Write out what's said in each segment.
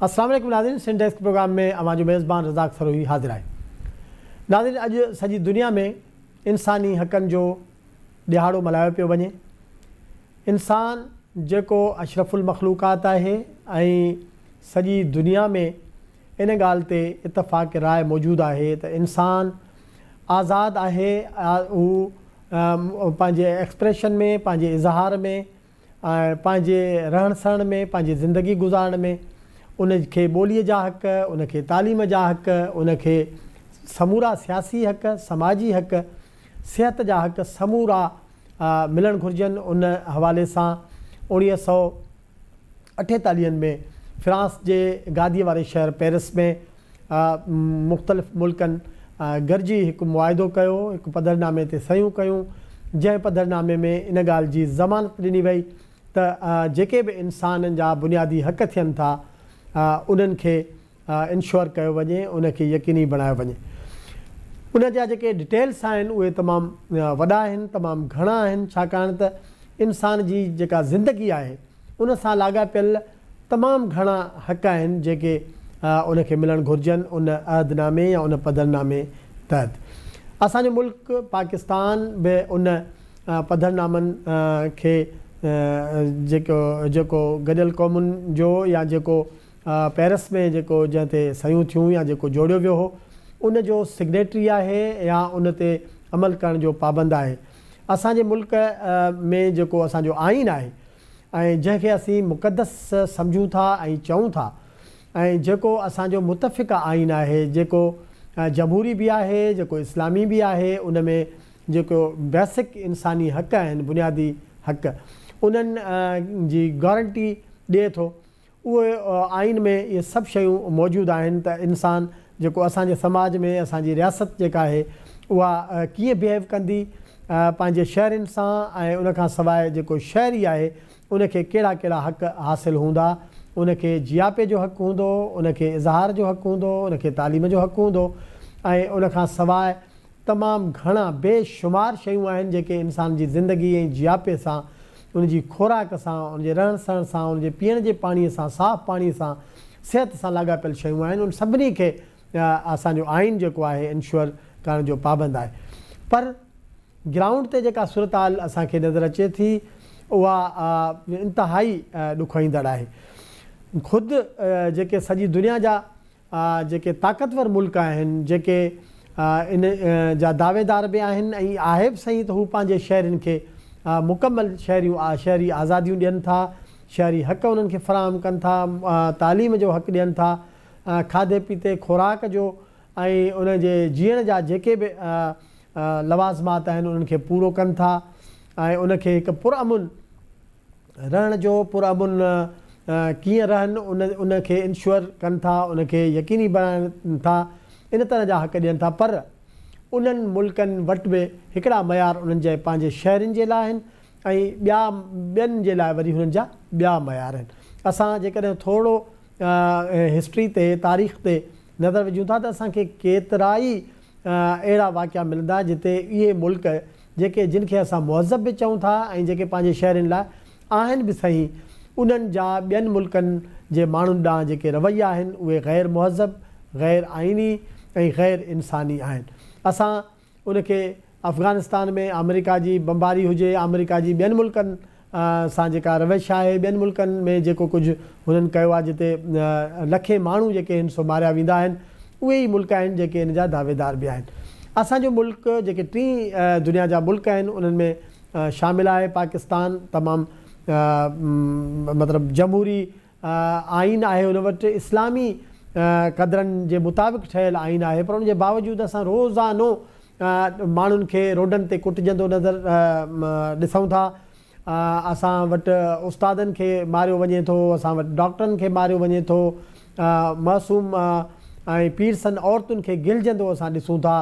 السلام عليڪم ناظرين سنڌ ڊيسڪ پروگرام ۾ اوهان جو ميزبان رزاق سروهي حاضر آهي. ناظرين اڄ سڄي دنيا ۾ انساني حقن جو ڏهاڙو ملهايو پيو وڃي. انسان جيڪو اشرف المخلوقات آهي ۽ سڄي دنيا ۾ ان ڳالهه تي اتفاق راء موجود آهي ته انسان آزاد آهي هو پنهنجي ايڪسپريشن ۾ پنهنجي اظهار ۾ ۽ پنهنجي رهڻ سهڻ ۾ پنهنجي زندگي گذارڻ ۾ ان کي ٻوليء جا حق، ان کي تعليم جا حق، ان کي سمورا سياسي حق، سماجي حق، صحت جا حق سمورا ملڻ گهرجن ان حوالي سان 1948 ۾ فرانس جي گاديء واري شهر پيرس ۾ مختلف ملڪن گڏجي هڪ معاهدو ڪيو، هڪ پڌرنامي تي صحيحون ڪيون، جنهن پڌرنامي ۾ ان ڳالهه جي ضمانت ڏني وئي ته جيڪي به انسانن جا بنيادي حق ٿين ٿا انهن کي انشوئر ڪيو وڃي، ان کي يقيني بڻايو وڃي. ان جا جيڪي ڊٽيلس آهن اهي تمام وڏا آهن، تمام گهڻا آهن، ڇاڪاڻ ته انسان جي جيڪا زندگي آهي ان سان لاڳاپيل تمام گهڻا حق آهن جيڪي ان کي ملڻ گهرجن ان عهدنامي يا ان پڌرنامي تحت. اسان جو ملڪ پاڪستان به ان پڌرنامن کي جيڪو جيڪو گڏيل قومن جو يا جيڪو پيرس ۾ جيڪو جنهن تي صحيحون ٿيون يا جيڪو جوڙيو ويو هو ان جو سگنيٽري آهي يا ان تي عمل ڪرڻ جو پابند آهي. اسان جي ملڪ ۾ جيڪو اسان جو آئين آهي ۽ جنهن کي اسين مقدس سمجهون ٿا ۽ چئون ٿا ۽ جيڪو اسان جو متفقه آئين آهي جيڪو جمهوري به آهي جيڪو اسلامي به آهي ان ۾ جيڪو بيسڪ انساني حق آهن بنيادي حق انهن جي گارنٽي ڏئي ٿو اهي آئين ۾ اهي سڀ شيون موجود آهن ته انسان جيڪو اسان جي سماج ۾ اسان جي رياست جيڪا آهي اها ڪيئن بيهيو ڪندي پنهنجي شهرين سان ۽ ان کان سواء جيڪو شهري آهي ان کي ڪهڙا ڪهڙا حق حاصل هوندا ان کي جياپي جو حق هوندو ان کي اظهار جو حق هوندو ان کي تعليم جو حق هوندو ۽ ان کان سواء تمام گهڻا بي شمار شيون آهن جيڪي انسان جي زندگي ۽ جياپي سان ان جي خوراڪ سان، ان جي رهڻ سهڻ سان، ان جي پيئڻ جي پاڻيء سان، صاف پاڻيء سان، صحت سان لاڳاپيل شيون آهن، ان سڀني کي اسان جو آئين جيڪو آهي انشوئر ڪرڻ جو پابند آهي. پر گرائونڊ تي جيڪا صورتحال اسان کي نظر اچي ٿي اها انتهائي ڏکوئيندڙ آهي. خود جيڪي سڄي دنيا جا جيڪي طاقتور ملڪ آهن، جيڪي ان جا دعويدار به آهن ۽ آهي به صحيح ته هو پنهنجي شهرين کي مڪمل شهريون شهري آزاديون ڏين ٿا، شهري حق انهن کي فراهم ڪن ٿا، تعليم جو حق ڏين ٿا، کاڌي پيتي خوراڪ جو ۽ ان جي جيئڻ جا جيڪي به لوازمات آهن انهن کي پورو ڪن ٿا ۽ ان کي هڪ پرامن رهڻ جو پرامن ڪيئن رهن ان ان کي انشوئر ڪن ٿا ان کي يقيني بڻائن ٿا ان طرح جا حق ڏين ٿا پر انهن ملڪن وٽ به هڪڙا معيار انهن جي پنهنجي شهرين جي لاء آهن ۽ ٻيا ٻين جي لاء وري هنن جا ٻيا معيار آهن اسان جيڪڏهن ٿورڙو هسٽري تي تاريخ تي نظر وجهون ٿا ته اسان کي ڪيترائي اهڙا واقعا ملندا جتي اهي ملڪ جيڪي جن کي اسان مهذب به چئون ٿا ۽ جيڪي پنهنجي شهرين لاء آهن به صحيح انهن جا ٻين ملڪن جي ماڻهن ڏانهن جيڪي رويا آهن اهي غير مهذب، غير آئيني ۽ غير انساني آهن. اسان ان کي افغانستان ۾ آمريڪا جي بمباري هجي، آمريڪا جي ٻين ملڪن سان جيڪا روش آهي، ٻين ملڪن ۾ جيڪو ڪجهه هنن ڪيو آهي جتي لکين ماڻهو جيڪي آهن سو ماريا ويندا آهن، اهي ئي ملڪ آهن جيڪي ان جا دعويدار به آهن. اسان جو ملڪ جيڪي ٽين دنيا جا ملڪ آهن انهن ۾ شامل آهي، پاڪستان تمام مطلب جمهوري آئين آهي ان وٽ اسلامي قدرن جي مطابق ٺهيل آئين آهي پر ان جي باوجود اسان روزانو ماڻهن کي روڊن تي ڪٽجندو نظر ڏسون ٿا اسان وٽ استادن کي ماريو وڃي ٿو اسان وٽ ڊاڪٽرن کي ماريو وڃي ٿو معصوم ۽ پيرسن عورتن کي گهلجندو اسان ڏسون ٿا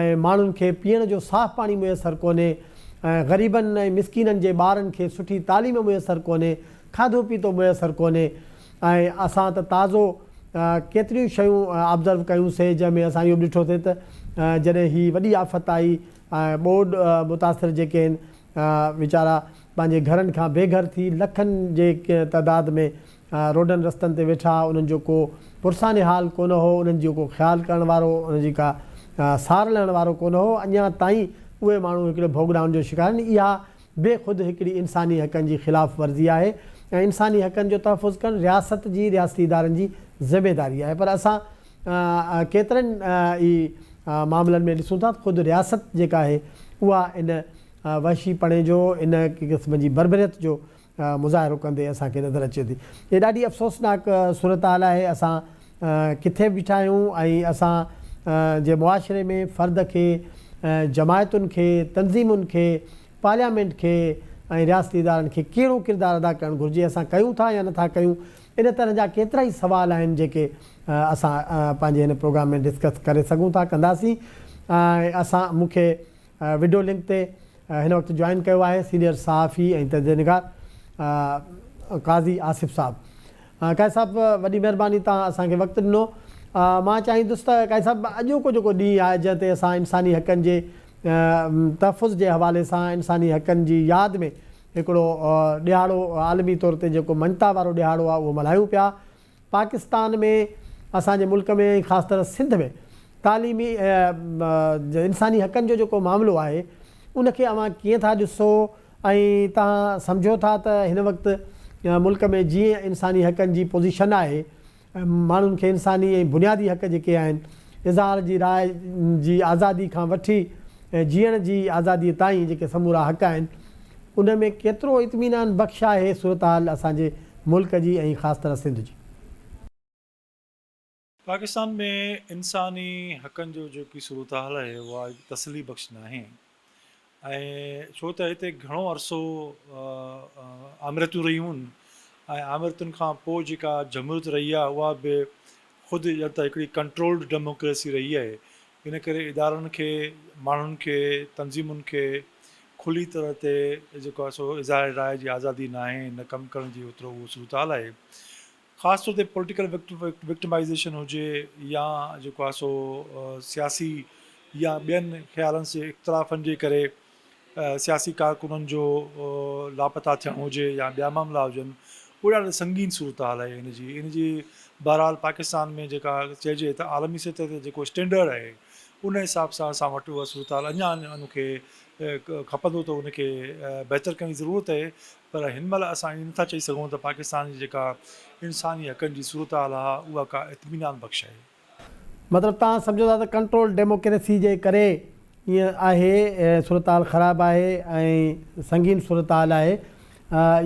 ۽ ماڻهن کي پيئڻ جو صاف پاڻي ميسر ڪونهي ۽ غريبن ۽ مسڪينن جي ٻارن کي سٺي تعليم ميسر ڪونهي، کاڌو پيتو ميسر ڪونهي ۽ اسان ته تازو ڪيتريون شيون آبزرو ڪيون سي جنهن ۾ اسان اهو به ڏٺو سي ته جڏهن هي وڏي آفت آئي ۽ ٻوڏ متاثر جيڪي آهن ويچارا پنهنجي گهرن کان بي گهر ٿي لکن جي تعداد ۾ روڊن رستن تي ويٺا انهن جو ڪو پرسان حال ڪونه هو، انهن جو ڪو خيال ڪرڻ وارو، انهن جي ڪا سار لهڻ وارو ڪونه هو، اڃا تائين اهي ماڻهو هڪڙي ڀوڳنائن جو شڪار آهن، اها به خود هڪڙي انساني حقن جي خلاف ورزي آهي ۽ انساني حقن جو تحفظ ڪرڻ رياست جي رياستي ادارن جي ذميداري آهي پر اسان ڪيترن ئي معاملن ۾ ڏسون ٿا ته خود رياست جيڪا آهي اها ان وحشي پڻي جو ان قسم جي بربريت جو مظاهرو ڪندي اسان کي نظر اچي ٿي. هي ڏاڍي افسوسناڪ صورتحال آهي. اسان ڪٿي به بيٺا آهيون ۽ اسان جي معاشري ۾ فرد کي، جماعتن کي، تنظيمن کي، پارليامينٽ کي ۽ رياستي ادارن کي ڪهڙو ڪردار ادا ڪرڻ گهرجي، اسان ڪيون ٿا يا نٿا ڪيون، ان طرح جا ڪيترائي سوال آهن جيڪي اسان پنهنجي هن پروگرام ۾ ڊسڪس ڪري سگهون ٿا، ڪنداسين ۽ اسان مون کي وڊيو لنڪ تي هن وقت جوائن ڪيو آهي سينيئر صحافي ۽ تجزيه نگار قاضي آصف صاحب. قاضي صاحب وڏي مهرباني توهان اسان کي وقت ڏنو. مان چاهيندس ته قاضي صاحب اڄوڪو جيڪو ڏينهن آهي جنهن تي اسان انساني حقن جي تحفظ جي حوالي سان انساني حقن جي ياد ۾ هڪڙو ڏهاڙو عالمي طور تي جيڪو مڃتا وارو ڏهاڙو آهي اهو ملهايون پيا. پاڪستان ۾ اسان جي ملڪ ۾ ۽ خاص طرح سنڌ ۾ تعليمي انساني حقن جو جيڪو معاملو آهي ان کي اوهان ڪيئن ٿا ڏسو ۽ توهان سمجهو ٿا ته هن وقت ملڪ ۾ جيئن انساني حقن جي پوزيشن آهي ماڻهن کي انساني ۽ بنيادي حق جيڪي آهن اظهار جي راء جي آزادي کان وٺي جيئڻ جي آزادي تائين جيڪي سمورا حق آهن ان ۾ ڪيترو اطمينان بخش آهي صورتحال اسان جي ملڪ جي ۽ خاص طرح سنڌ جي. پاڪستان ۾ انساني حقن جو جيڪي صورتحال آهي اها تسلي بخش ناهي ۽ ڇو ته هتي گهڻو عرصو آمريتون رهيون ۽ آمريتن کان پوء جيڪا جمهوريت رهي آهي اها به خود ڄڻ ته هڪڙي ڪنٽرولڊ ڊيموڪريسي رهي آهي ان ڪري ادارن کي، ماڻهن کي، تنظيمن کي کلي طرح تي جيڪو آهي سو اظهار راء جي آزادي ناهي نه ڪم ڪرڻ جي اوترو اهو صورتحال آهي. خاص طور تي پوليٽيڪل وڪٽمائيزيشن هجي يا جيڪو آهي سو سياسي يا ٻين خيالن سي اختلافن جي ڪري سياسي ڪارڪنن جو لاپتا ٿيڻ هجي يا ٻيا معاملا هجن اهي ڏاڍا سنگين صورتحال آهي ان جي ان جي بهرحال پاڪستان ۾ جيڪا چئجي ته عالمي سطح تي جيڪو اسٽينڊرڊ آهي ان حساب سان اسان وٽ اها صورتحال اڃا ان کي کپندو ته ان کي بهتر ڪرڻ جي ضرورت آهي پر هن مهل اسان ائين نٿا چئي سگهون ته پاڪستان جي جيڪا انساني حقن جي صورتحال آهي اها ڪا اطمينان بخش آهي. مطلب توهان سمجهو ٿا ته ڪنٽرول ڊيموڪريسي جي ڪري ائين آهي صورتحال خراب آهي ۽ سنگين صورتحال آهي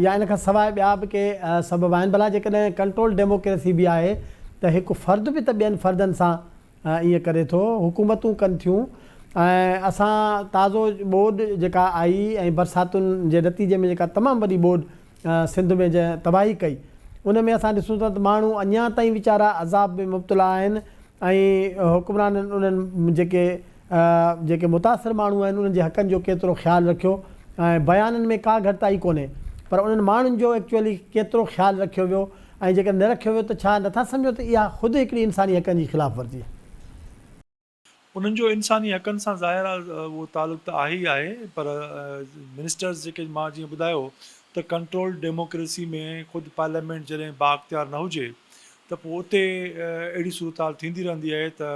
يا ان کان سواء ٻيا به ڪي سبب آهن ڀلا جيڪڏهن ڪنٽرول ڊيموڪريسي به آهي ته هڪ فرد به ته ٻين فردن سان ائين ڪري ٿو حڪومتون ڪن ٿيون ۽ اسان تازو ٻوڏ جيڪا آئي ۽ برساتن جي نتيجي ۾ جيڪا تمام وڏي ٻوڏ سنڌ ۾ جنهن تباهي ڪئي ان ۾ اسان ڏسون ٿا ته ماڻهو اڃا تائين ويچارا عذاب ۾ مبتلا آهن ۽ حڪمرانن انهن جيڪي جيڪي متاثر ماڻهو آهن انهن جي حقن جو ڪيترو خيال رکيو ۽ بيانن ۾ ڪا گهٽتائي ڪونهي پر انهن ماڻهن جو ايڪچوئلي ڪيترو خيال رکيو ويو ۽ جيڪڏهن نه رکيو ويو ته ڇا نٿا سمجهو ته اها خود هڪڙي انساني حقن جي خلاف ورزي آهي. انهن جو انساني حقن سان ظاهر آ اهو تعلق ته آهي ئي آهي پر منسٽرز جيڪي مان جيئن ٻڌايو ته ڪنٽرولڊ ڊيموڪريسي ۾ خود پارليامينٽ جڏهن بااختيار نه هجي ته پوء اتي اهڙي صورتحال ٿيندي رهندي آهي ته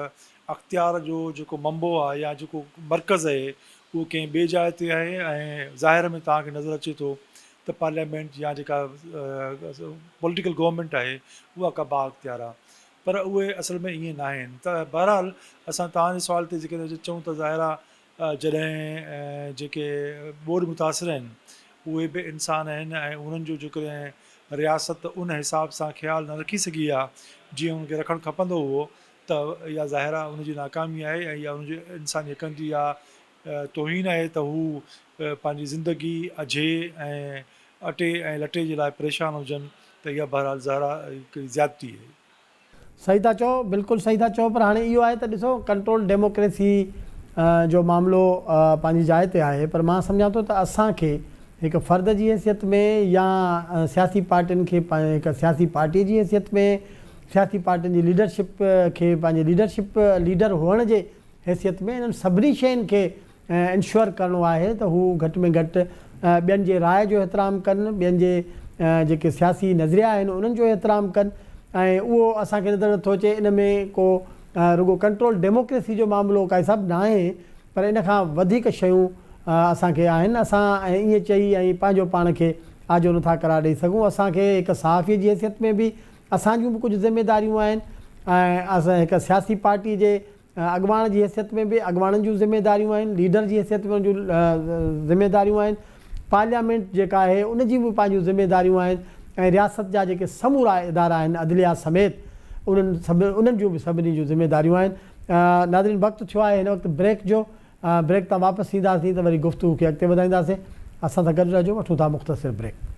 اختيار جو جيڪو منبعو آهي يا جيڪو مرڪز آهي اهو ڪنهن ٻي جاء تي آهي ۽ ظاهر ۾ توهان کي نظر اچي ٿو ته پارليامينٽ يا جيڪا پوليٽيڪل گورنمينٽ آهي اها ڪا بااختيار آهي پر اهي اصل ۾ ائين ناهن ته بهرحال اسان توهان جي سوال تي جيڪڏهن چئون ته ظاهر آهي جڏهن جيڪي ٻوڏ متاثر آهن اهي به انسان آهن ۽ انهن جو جيڪڏهن رياست ان حساب سان خيال نه رکي سگهي آهي جيئن انهن کي رکڻ کپندو هو ته اها ظاهر آهي ان جي ناڪامي آهي ۽ اها ان جي انساني حقن جي اها توهين آهي ته هو پنهنجي زندگي اجهي ۽ اٽي ۽ لٽي جي لاء پريشان هجن ته اها بهرحال ظاهر آهي هڪڙي زيادتي آهي. صحيح ٿا چئو بلڪل صحيح ٿا چئو پر هاڻي اهو آهي ته ڏسو ڪنٽرول ڊيموڪريسي جو معاملو پنهنجي جاء تي آهي پر مان سمجهان ٿو ته اسان کي هڪ فرد جي حيثيت ۾ يا سياسي پارٽين کي هڪ سياسي پارٽي جي حيثيت ۾ سياسي پارٽين جي ليڊرشپ کي پنهنجي ليڊرشپ ليڊر هئڻ جي حيثيت ۾ انهن سڀني شين کي انشوئر ڪرڻو آهي ته هو گهٽ ۾ گهٽ ٻين جي راء جو احترام ڪن، ٻين جي جيڪي سياسي نظريا آهن انهن جو احترام ڪن ۽ اهو اسان کي نظر نٿو اچي ان ۾ ڪو رڳو ڪنٽرول ڊيموڪريسي جو معاملو قائد صاحب ناهي پر ان کان وڌيڪ شيون اسان کي آهن اسان ائين چئي ۽ پنهنجو پاڻ کي آجو نٿا قرار ڏئي سگهون اسان کي هڪ صحافي جي حيثيت ۾ به اسان جون به ڪجهه ذميداريون آهن ۽ اسان هڪ سياسي پارٽي جي اڳواڻ جي حيثيت ۾ به اڳواڻن جون ذميداريون آهن، ليڊر جي حيثيت ۾ ان جون ذميداريون آهن، پارليامينٽ جيڪا آهي ان جون به پنهنجون ذميداريون آهن ۽ رياست جا جيڪي سمورا ادارا آهن عدليه سميت انهن سڀ انهن جون به سڀني جون ذميداريون آهن. ناظرين وقت ٿيو آهي هن وقت بريڪ جو، بريڪ تان واپس اينداسين ته وري گفتگو کي اڳتي وڌائينداسين، اسان سان گڏ رهجو وٺون ٿا مختصر بريڪ.